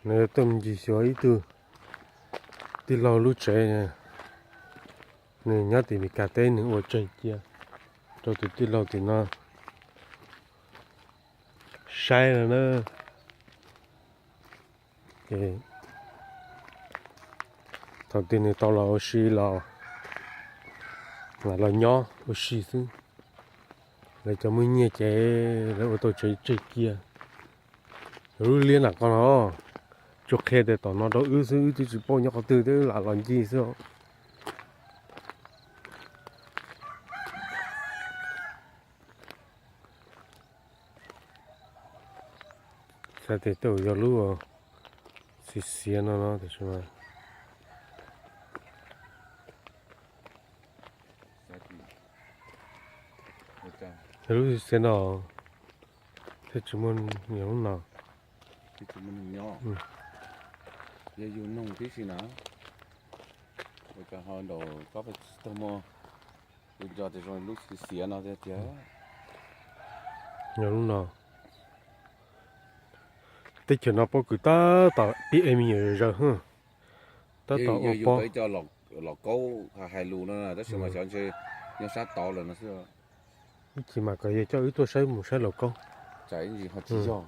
Nws tuaj mus ncig xyuas ib tug tij laug lub tsev, nws nyob tim Meskas teb, nws ua tseg cia rau tus tij laug tim no saib no na. Ces thaum twg nws tau los ua si los, los nyob ua si xwb. Lawv cov muaj nyiaj ces lawv ua tau tsev tseg cia. Lub liab nram qab no, tsuas qhia tias tom no rau wb xwb, wb twb tsis paub nyob qhov twg thiab, wb lam los ncig xwb. Xav tias tej zaum yog lub xiav xiav no no tiam sis mas lub xiav xiav no thiaj tsis muaj nyob lub no. Yog yus noog tib si na, ua cas ho nraum kob pes tsis tau muaj, yus nco tias zoo lub xiav xiav no tiag tiag. Yog lub no, teb chaws no pob kws tab tom pib ev me nyuam zaws, tab tom ua pob. Los kaub hais lus no tab sis mas xyov ntshe nyob sab tod lawm no xwb. Ib chim mas kom yog coj wb tuaj saib mus saib los kaub. Tsam ib ntsis ho tsis yog,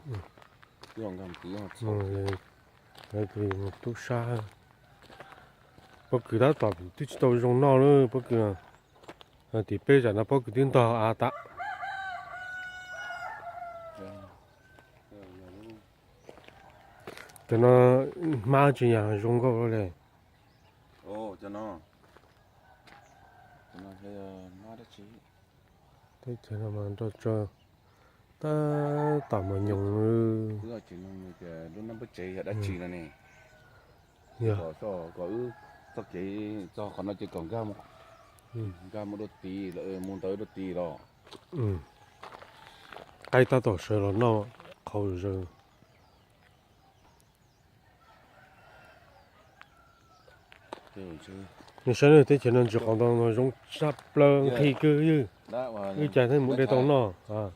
twb ho nkag mus tid ho txhaum. Tub sab, pob kws tab tom twb tsis tau zoo noj lawm pob kws. Tim peb tsam no pob kws twb ntog av tas. Cov no hmab tsis yog zoo nkauj li. Teb chaws no mas nroj tsaug tab tom mos nyoos. Lub nab npawb tsev yog dab tsi no ne? Kom wb txoj kev txog qhov no ces kom nkag, nkag mus dua tid, mus ntawd dua tid los. Qaib tab tom sawv los noj qhauv zaws. Nws saib nws teb chaws no ntsis qos ntoo no zoo tshaj plaws nqhis kawg ywg. Wb cas thiaj mus de tau noj.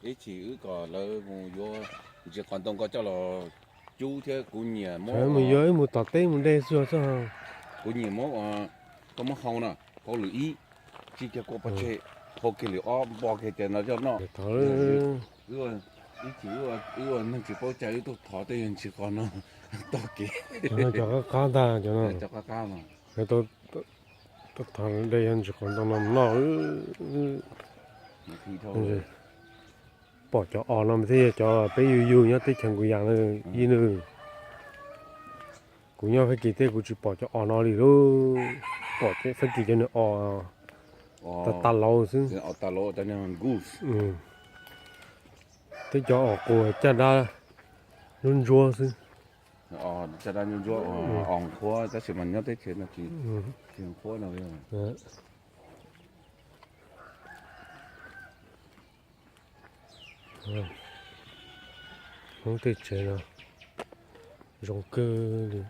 Ib chim wb kom lawv mus yuav ntsis qos ntoo ko coj los cub thiab kuv nyiam muab, mus yuav wb mus tom teb mus de xwb xwb. Kuv nyiam muab, koj muab hau na, hau lwm ib, tsis kiag kua pov tseg, hau kiag lwm ob npo kiag ces no coj noj. Ib chim wb ua neeg tsis paub cai wb tuaj thov tej yawg ntsis qos no tog kev. Cov qab qab ntag, cov qab, tuaj thov de yawg ntsis qos ntoo no noj. Pom cov os no mas thiaj yog cov peb yug yug nyob teb chaws Nkus Yas na ib nws. Kuv nyob Fab Kis teb kuv tsis pom cov os no li lauj. Pom Fab Kis cov nws os tas tas laus xwb. Twb cov os quas caj dab ntsuab ntsuab xwb. Caj dab ntsuab ntsuab, os qhuav tab sis mas nyob teb chaws no tsis qhuav no. Hmoob tej tsev no zoo kawg li.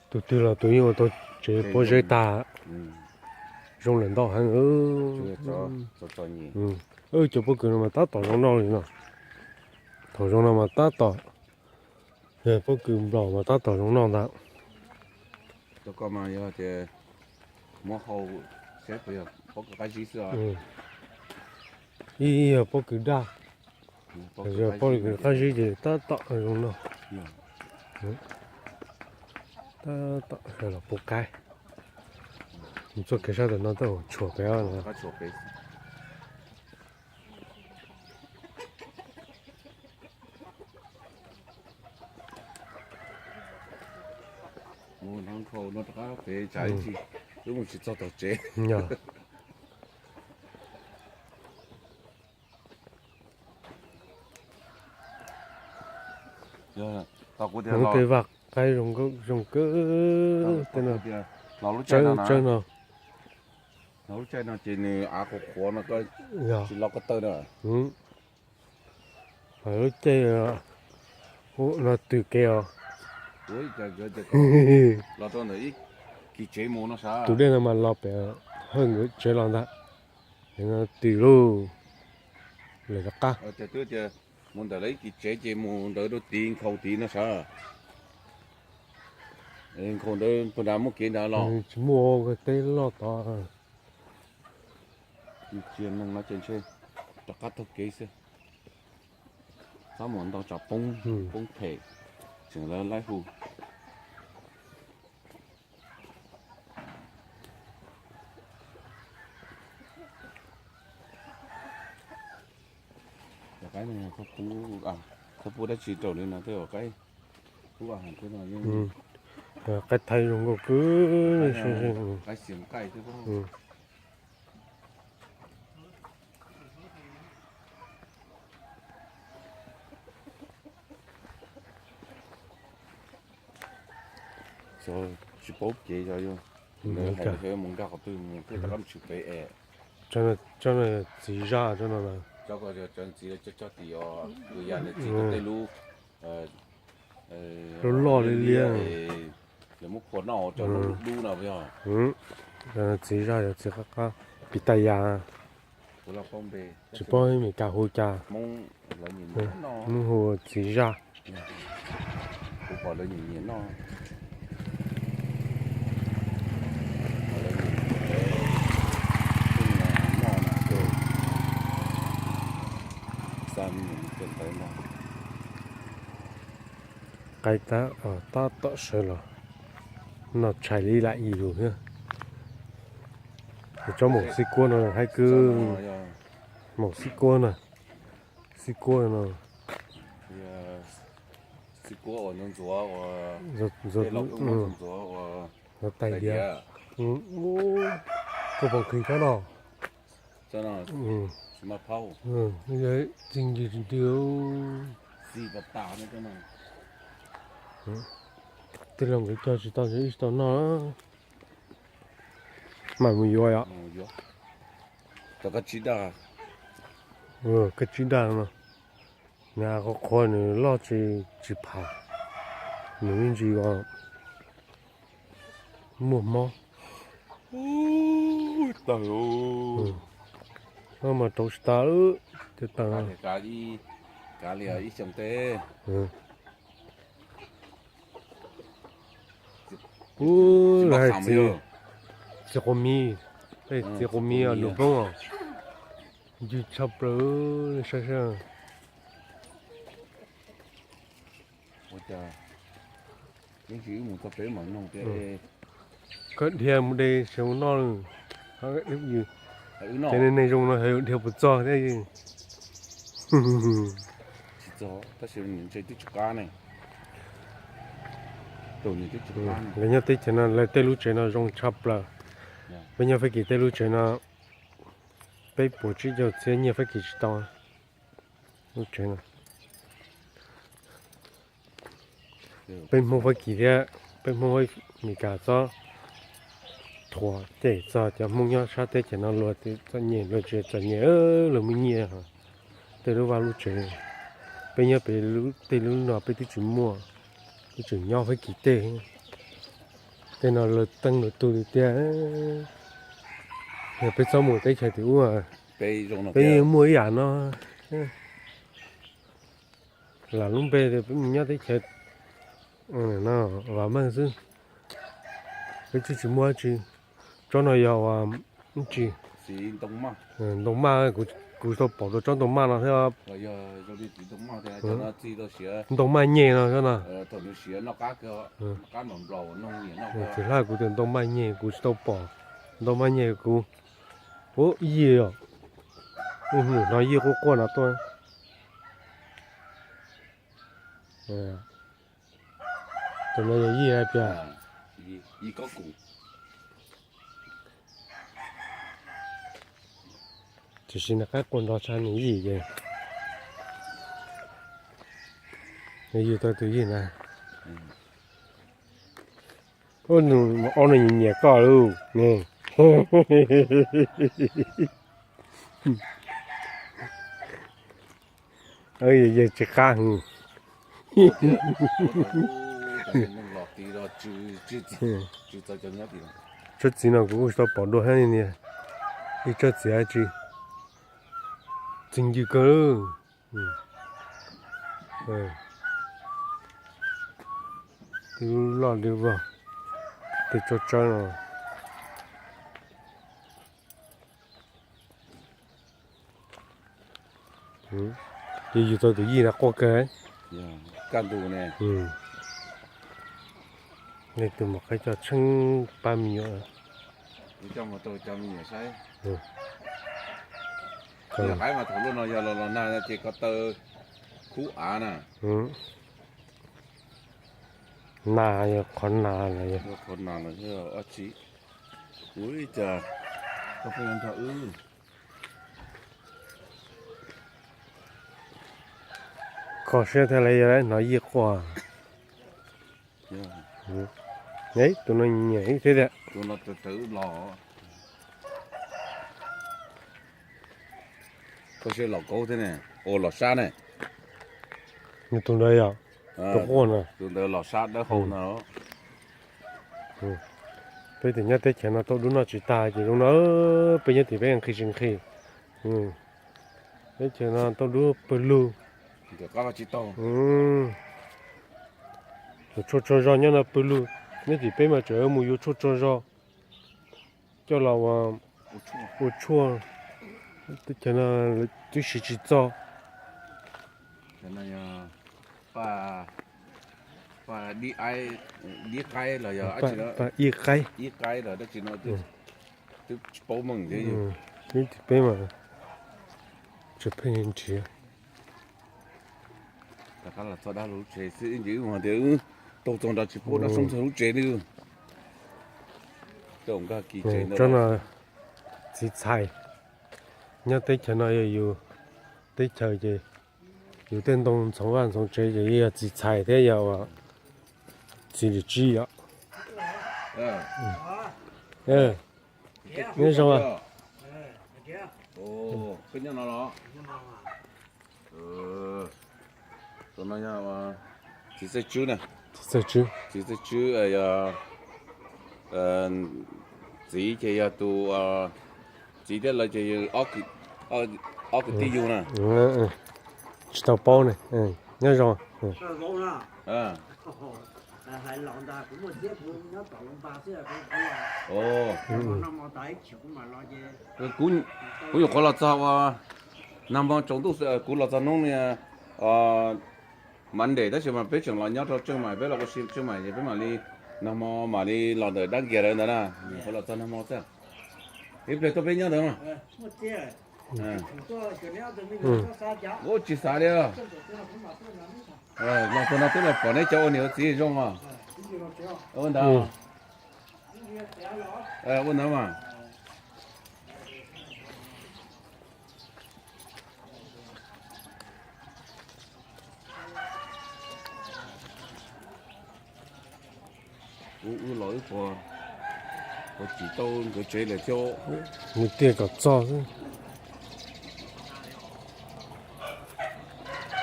Tus twg los tus yeej ua tau tsev pob zeb tag. Zoo lawm ntau heev. Cov pob kws no mas tab tom zoo noj li no. Thaum zoo no mas tab tom, pob kws nplaum mas tab tom zoo noj ntag. Muab hau seb puas yog pob kws qab zib xwb. Ib yog pob kws daj, yog pob kws qab zib ces tab tom zoo noj. Tab tom los pub qaib. Txoj kev sab tom no tab tom tshuam pem. Mus no khau no rov qab pem tsam ib ntsis wb mus tsis txog tom tsev. Hmoob tej vaj qaib zoo nkauj zoo kawg tej no. Tsawb no, lub caij no ces nws av qhuav qhuav no, tsis lo ko taw na. Lub caij no twm kev os. Los rau ntawm ib kis tsev mus no sav. Tus dej no mas los pem Hawj nkawd tsev los ntag. Twm lauj, lawm rov qab. Twb tias Mus ntawm lawv ib kis tsev ces mus ntawd rau tid nkhaus tid no sav. Nkhaus ntawd puag nrad muaj kev nrad los. Tsis muaj teb loj tod. Tsis neeg no ces ntshe rov qab taug kev xwb. Txhob mus nto tsam poob, poob phem, tseem lawv laib hu. Cov qaib no txhob pub, txhob pub dab tsi rau li no tej zaum qaib pub a hais thiab no yeej. Qaib thaib zoo nkauj kawg. Qaib xiam nqaij thiab. Xyov tsis paub kev, xyov yog lawv hais xyov yuav mus nkag qhov twg mus thiaj rov qab mus tshwm kev es. Tsob no txiv zaj, tsob no na. Cov ko cov ntxiv cog cog tim os, tus yam ntawd txiv rau tej lub lub loj liab liab, lawv muab phua noj cov lub dub no yog. Txiv zaj yog txiv qab qab, pis tas yas. Tsis paub Meskas hu cas, Hmoob hu txiv zaj. Kuv pom lawv nyiam nyiam noj. Lawv nyiam noj no, xa me nyuam mus kawm ntawv no. Qaib tab tom sawv los noj tshais li lam ib lus thiab. Tsob maum xib kuab no haib kawg. Maum xib kuab na, xib kuab no. Xib kuab uas ntxuav ntxuav, ntxuav tais diav. Koj pom kheev tsob no. Txi ncig tsis nti. Tej laug nkawd cog tsis tau, ib tsis tau noj. Mam mus yuav yom. Koj tsib daj no, qhov qhuav nws loj tsis pham, nws me ntsis muaj mob. Tawg, mas rau tsis tas, tawg. Kav li ib xyoos teb. Ub, lawv hais txiv, txiv quav miv, txiv quav miv lus Hmoob os, ncw tshaj plaws, saib saib. Koj dhia mus de sawv mus noj, ces nej zoo no dhia puas txog thiab. Lawv nyob teb chaws no lawv tej lub tsev no zoo tshaj plaws. Peb nyob Fab Kis tej lub tsev no peb puas tsib caug txhiab nyiaj Fab Kis tsis tau lub tsev no. Peb Hmoob Fab Kis thiab peb Hmoob Mes Kas txob thuam cem txog cov Hmoob nyob sab teb chaws no luag txom nyem, luag tsis txom nyem, luag muaj nyiaj, tej lub vaj lub tsev. Peb nyob pem tej lub no peb twb tsis muaj, peb tseem nyob Fab Kis tej. Tej no lawv teeb lawv tug tiag tiag. Yog peb txhob mus teb chaws tim ub, peb yeej muaj ib yam no. Lam lub npe tias peb mus nyob teb chaws no, vam meej xwb. Peb twb tsis muaj dab tsi. Tsob no yog ua tsi? Ntoo maj. Kuv tsis tau pom dua tsob ntoo maj no thiab. Ntoo maj nyeg no no. Txiv hla kuv tias ntoo maj nyeg kuv tsis tau pom. Ntoo maj nyeg kuv, ua yij os. Hnub no yij quaj quaj no tuaj. Tus no yog yij hais tias, tiam sis nws qaib qua nrog tshaj nws yij ces nws yug tau tus yij na. Ob no nyiam nyiam koj lauj ne. Yawg tsis qab hwv. Tsob txiv no kuv kuj tsis tau pom dua thiab ne, ib tsob txiv dab tsi. Txi ncw kawg. Twb loj li vog, tej tsob tsawb no. Ces yug tau tus yij no quaj kawg. Kaj ntug ne. Nej tus mus qhib coj tsheej pab me nyuam. Coj mus rau cov me nyuam saib. Qaib mas thaum luaj no yog los los nag ces ko taw khub av na. Nas yog qhov nas los yog. Qhov nas los yog ob tsi. Ua li cas koj pheej nrog wb. Kho siab thiaj li yog hnov yij quaj. Tus no nyiam ib thiab tiag. Koj siab los kaub thiab ne, ua los sab ne. Nws tus ntawd yog, tus quaj no. Tus ntawd los sab dawb hau no. Peb tias nyob teb chaws no tau dub noj tsis tag ces zoo no, peb nyob tim peb nqhis tsis nqhis. Teb chaws no tau dub pawg lug. Yuav tshuaj tsaug zog nyob no pawg lug, nyob tim peb mas tseem mus yuav tshuaj tsaug zog coj los ua tshuaj, teb chaws no twb siv tsis txog. Dib qaib los yog dib qaib, ib qaib los dab tsi no twb tsis paub meej thiab. Nyob tim peb mas tseem pheej nrhiav. Rov qab los txog dab laug lub tsev xwb, wb nce wb mus tias wb taug txog nrad tsis paub dab soob txog lub tsev li. Tsob no txiv txhais, nyob teb chaws no yog yus teb chaws ces yus tej ntoo ntxhov vaj ntxhov tsev ces yog txiv txhais thiab yog txiv lim tsib yom. Nyob zoo. Txiv Txawj Tswb na. Txiv Txawj Tswb. Txiv Txawj Tswb yog txiv ces yog tus txiv thiab lawv ces ob kwv tij yug na. Tsis tau paub ne. Nyob zoo. Kuv nyuam qhuav los txog ua nag hmo tsaus ntuj, kuv los txog hnub Monday tab sis mas peb tseem los nyob rau Tsheej Maim, peb los ua si Tsheej Maim ces peb mam li nag hmo mam li los ntawm dab nkias lawv ntawd na. Nyuam qhuav los txog nag hmo xwb. Ib pliag tuaj peb nyob ntawd mas. Ua tsis xav li. Los txog no twb los pom neb cov ua niam ua txiv zoo os. Ua ntawd, ua ntawd mas. Wb los wb puas tsim tau nkawd tsev lawm thiab. Mus tiag kom txog xwb.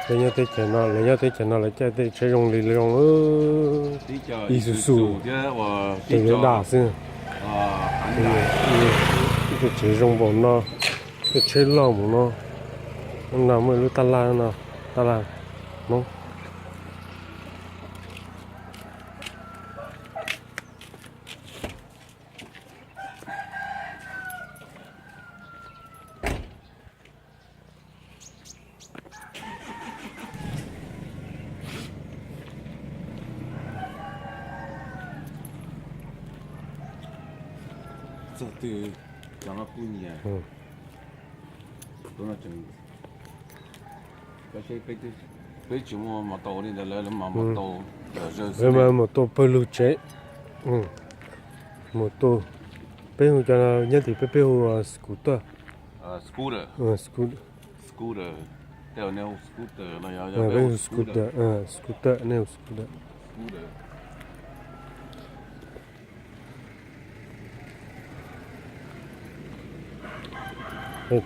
Peb nyob teb chaws no, lawv nyob teb chaws no lawv caij tej tsheb zoo li zoo, Isuzu, tus yuav daj xwb. Tej tsev zoo npaum no, tej tsheb loj npaum no. Hnub no muaj ib lub tab laj no, tab laj Hmoob. Txog twg cov no kuj nyiam. Peb tsis muaj mos tau li ntawd, lawv mas mos tau, lawv mas mos tau pawg lug tsev. Mos tau, peb hu cov nyob tim peb, peb hu scooter. Scooter. Scooter. Peb hu scooter, scooter, nej hu scooter.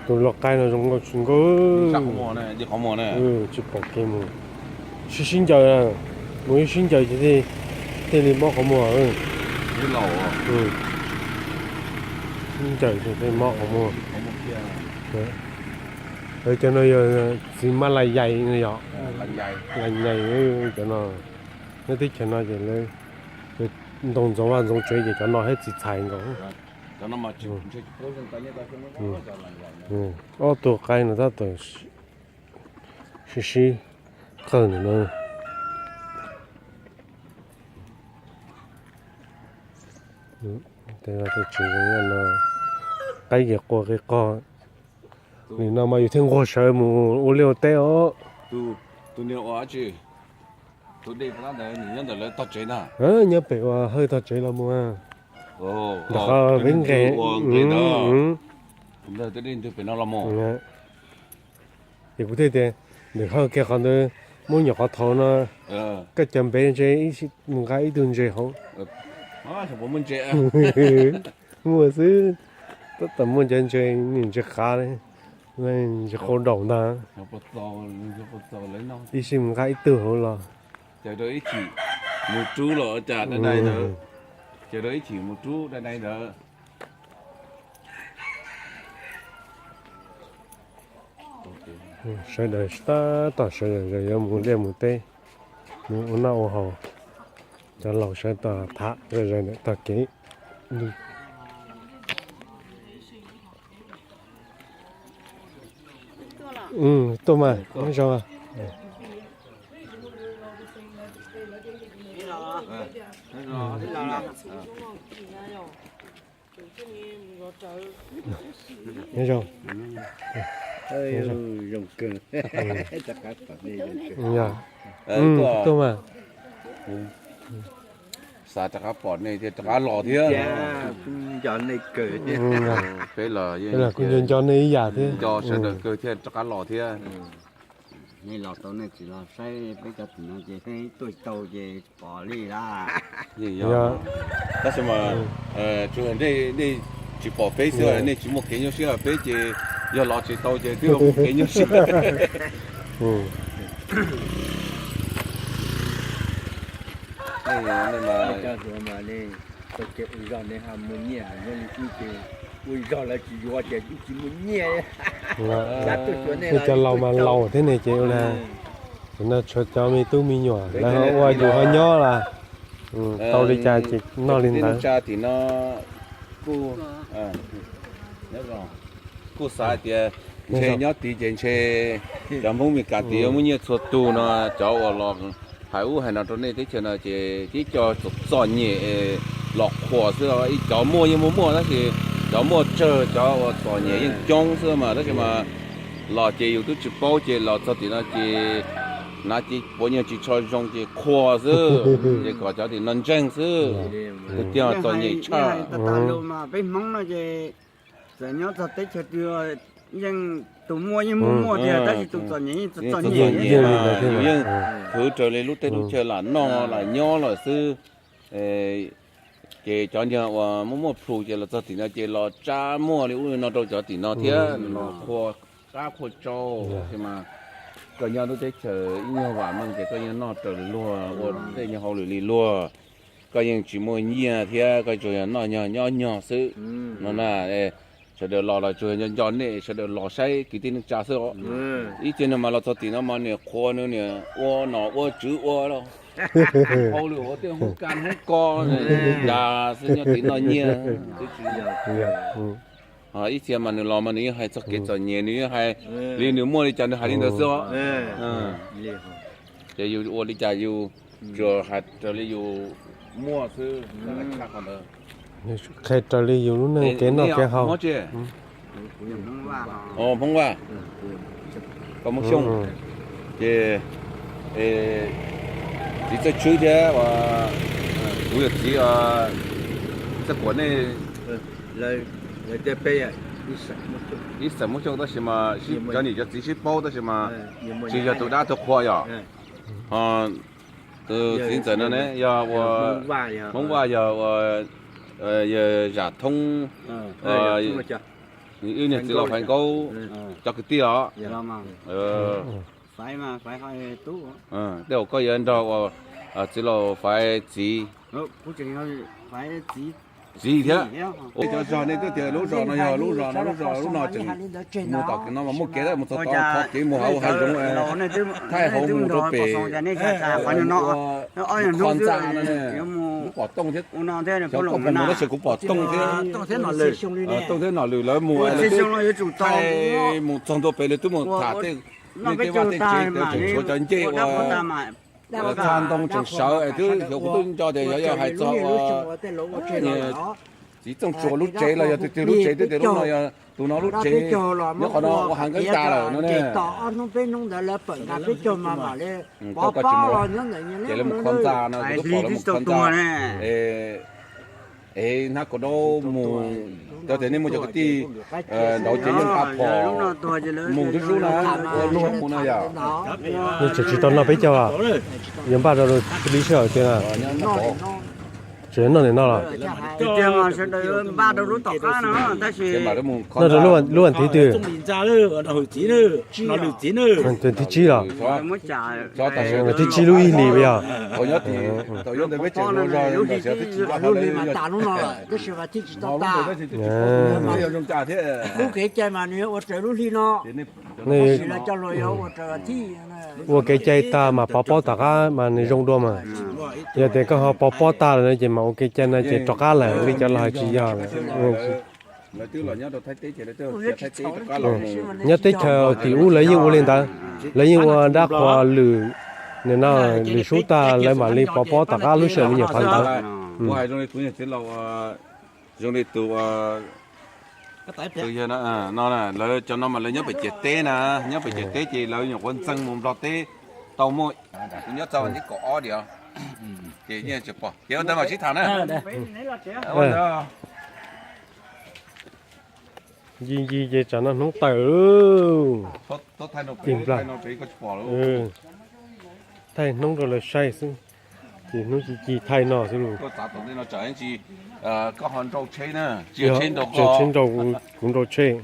Tus lau qaib no zoo nkauj tsis nkauj. Tsis pom kev mus. Sib sib ncaws, mus ib sib ncaws ces thiaj li mob qhov muag. Sib ncaws ces thiaj mob qhov muag. Cov no yog txiv mab laj yais no yog, laj yais cov no. Nyob teb chaws no ces lawv ntoo ntxoov vaj ntxoov tsev ces cov no thiab txiv txhais nkaus. Ob tug qaib no tab tom sib sib qawg ntawm no. Tes tsev zoo no, qaib ces qua qi qog. Nim no mas yus thiaj nquag sawv mus ua liaj ua teb os. Nyob pem ua hawj tog tsev los mus, ntawm qhov peb nqes. Ces kuv thiaj tias, ntawm hawj kiag qhov ntawd, muab nyuam qhov thaud no, koj cov npev ntse, mus nqa ib tug ntses hauv. Muaj xwb, tab tom muaj cov ntses, niag ntses qav li, ntses qau daum ntag. Ib sij mus nqa ib tug hauv los. Ces rau ib chim mus rub los cas dai dai ntawd. Ces rau ib chim mus rub dai dai ntawd. Sawv daws tab tom sawv daws yuav mus liaj mus teb, mus ua noj ua haus. Cov laus sawv daws tham zom zaws ntawm tog kev. Tuaj mas, nyob zoo. Nyob zoo. Tuaj mas. Xav rov qab pom nej thiaj rov qab los thiab. Peb los kuj nco nco nej ib yam thiab. Nco sawv daws kawg thiaj rov qab los thiab. Nej los tau nej tsis los saib peb cov tim no ces peb tuaj tau ces pom li lawm. Tab sis mas tsuas yog nej tsis pom peb xwb, nej tsis muaj kev nyuaj siab, peb ces yog los tsis tau ces twb muaj kev nyuaj siab. Ua zog nej ho muaj nyiaj, nyob li ub ces ua zog lawv tsis yuav ces tsis muaj nyiaj. Cov laus mas laus thiab ne ces ua li. Ces no tshuav cov me tub me nyuam lawv ho ua yus ho nyob las, tau li cas ces noj li ntawd. Tim no kuj xav hais tias ntshe nyob tid ces ntshe cov Hmoob Mes Kas tid yuav muaj nyiaj txhua tus no, cov uas los hais ub hais no rau nej teb chaws no ces tib co txom txom nyem los qhuas xwb. Ib cov muaj yeej muaj muaj tab sis cov muaj tsawg, cov uas txom nyem yeej coob xwb mas, tab sis mas los ces yus twb tsis paub ces los txog tim no ces hnav cev puav nyuag tsis tshua zoo ces qhuas xwb, ces kom cov tim no ntseeg xwb. Tiag tiag txom nyem tshaj. Peb Hmoob no ces txawm nyob txog teb chaws twg yeej tus muaj yeej muaj muaj tiag tab sis tus txom nyem yeej txom nyem. Yus yeej khwv raws li lub teb lub chaw lam noj lam nyob lawm xwb. Ces cov niag uas muaj muaj plhus ces los txog tim no ces los tsa muag li ub li no rau cov tim no thiab, los qhua qab qhua tsau. Tab sis mas koj nyob lub teb chaws ib nyuag vam meej ces koj yeej noj raws li luag, ua tej nyuag hauj lwm li luag. Koj yeej tsis muaj nyiaj thiab koj tsuas yog noj nyog nyob nyog xwb no na. Sawv daws los los tsuas yog nco nco nej sawv daws los saib kwv tij neej tsa xwb os. Ib txhia no mas los txog tim no mas niam qhua nws niam ua nom ua tswv ua los hauj lwm ua tej hoob kas hoob ko, cas xwb nyob tim noj nyiaj twb tsis yog. Ib txhia mas nws los mas nws yeej hais txog kev txom nyem, nws yeej hais li nws muaj li cas nws hais li ntawd xwb os. Ces yus ua li cas yus tsuas hais raws li yus muaj xwb, qhov ntawd. Qhia raws li yus lub neej kev noj kev haus. Hmoob Vaj, koj Hmoob Xyooj, ces txiv Txawj Tswb thiab kuv yog txiv Txawj Kuam nej ib xeem Hmoob Xyooj tab sis mas cov niam cov txiv sib paub tab sis mas tsis yog tus dab tus qhua yom. Tus txiv ntxawm no ne yog ua Hmoob Vaj, yog ua yawg Zam Thoob, wb niag txiv laus Faiv Nkaub cov kwv tij os. Tej zaum koj yuav nrog ua txiv laus Faiv txiv. Txiv thiab. Cov zog nej twb tias lub zos no yog lub zos no, lub zos lub no tseem mus tom kev no mas muaj kev mus txog tod, thov kev mus hauv hav zoov, thaij hauv mus rau pem ua qhov ntxa no, pom tooj thiab, xyov koj puas mus tab sis kuv pom tooj thiab, tooj thiab nom lwm lawv mus, lawv twb thaij mus txog ntua pem lawv twb mus tham tej, nej tej vaj tej tsev tseem tshuav cov ncej ua txha ntoo tseem sawv es twb xyov, kuv twb nco tias xyov yog hais txog ua txiv Txooj Tsuas lub tsev los yog tus twg lub tsev, twb tias lub no yog tus no lub tsev, nyob qhov no ua hav nqeeb tas lawm no ne. Tau koj tsis mus, ces lawv mus qhov ntxa no, kuv twb pom lawv mus qhov ntxa. Es hnab kaus daub mus, cov tias nej muaj cov kwv tij nraud ces yeej nqa phom mus twb sub na, ua luag mus na yom. Tseem tsis tau noj peb caug, yuav npaj rau xib hawm tias tseem noj li no los. Noj rau lub vas thiv twg? Thib tsib los? Tib tsib lub ib hlis puas yog? Ua kev cai tag mas pov pob tom qab mas nws zoo dua mas. Yog tias koj ho pov pob tag lawm no ces mas ua kev cai no ces rov qab lawm li cov laus hais tsis yog lawm. Nyob teb chaws tim ub lawv yeej ua li ntawd, lawv yeej ua dab qhuas lwm, nim no lwm sub tag lawv mam li pov pob tom qab lub sij hawm me nyuam phav ntawd. Zoo li tus, lawv cov no mas lawv nyob pem ciam teb na, nyob pem ciam teb ces lawv nyuam qhuav ntxeev mus Nplog teb tau muaj, nyob txog ntawm kaum ob diam, ces yeej tsis pom, ces ua ntawd mam sib tham na. Nci nci ces tsam no hnub tawm. Tig nplag. Thaij hnub rau lawv saib xwb, ces hnub ci ci thaij no xwb lauj. Tsev nrau, kuv nrau tsheb.